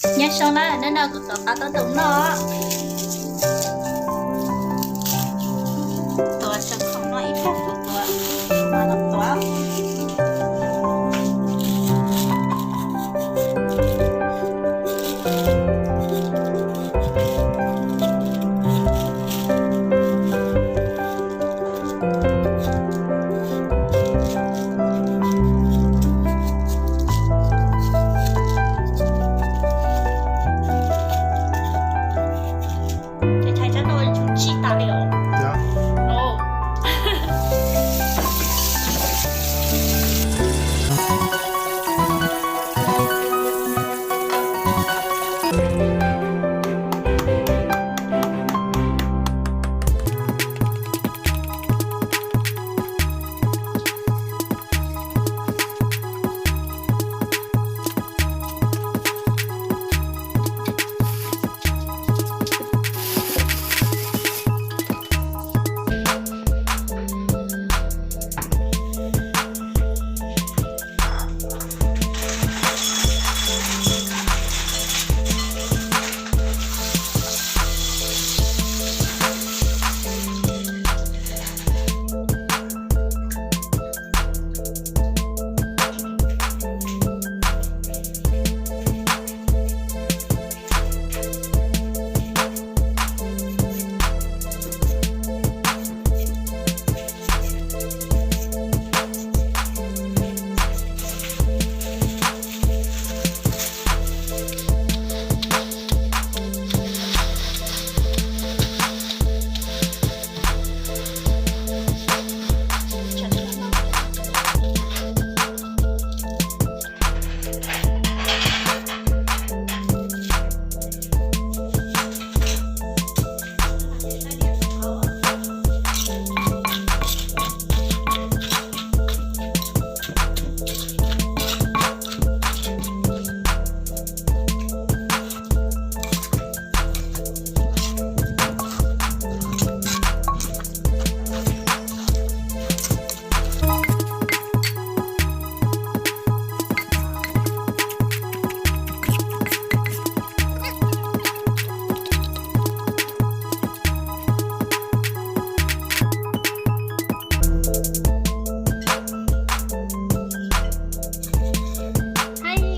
Nyob zoo na, hnub no kuv tuav qab taub hau noj. Tuav tso khoom noj ib pliag kuv tuav, mam los tuav. Ces thaiv cov no tsum tsij tas li os.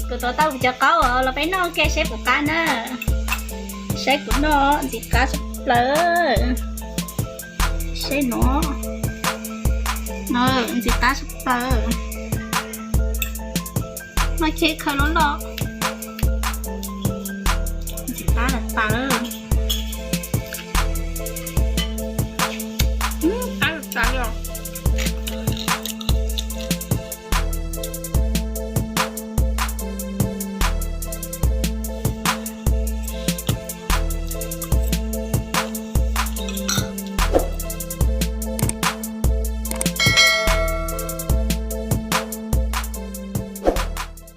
Kuv tuav tau kuv cov qaub los peb noj ua ke seb puas qab na. Saib kuv noj ntxim qab tshaj plaws. Saib no, ntxim qab tshaj plaws. Noj cheb khaws loj loj.